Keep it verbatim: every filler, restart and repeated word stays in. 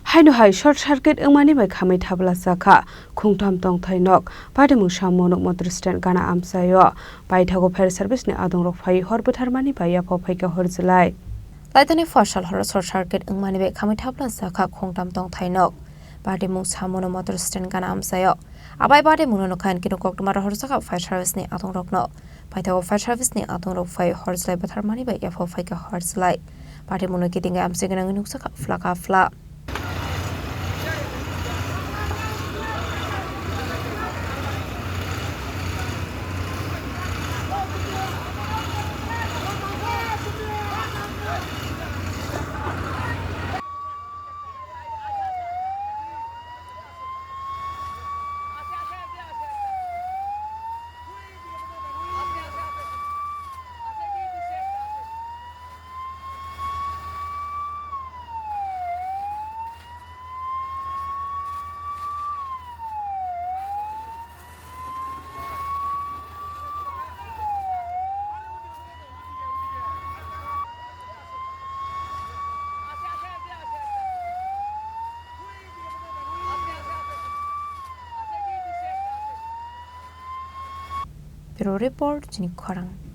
Haino hai short circuit wngmani bai khamwi thabla chakha khungtham tongthai nok, patimung Samunuk motor stand gana amchaio. Paithago fire service ni adongrok phai hor bwtharmani bai yaphao phaikha hor jwlai. Laitani phasal horo short circuit wngmani bai khamwi thabla chakha khungtham tongthai nok, patimung Samunuk motor stand gana amchaio. Abai patimungno nukha hinkhe koktwma rohor chakha fire service ni adongrokno. Paithago fire service ni adongrok phai hor jwlai bwtharmani bai yaphao phaikha hor jwlai. Patimungno kitingwi amchai gwnangwi nukjakha phlaka phla. Bureau Report, chini khorang.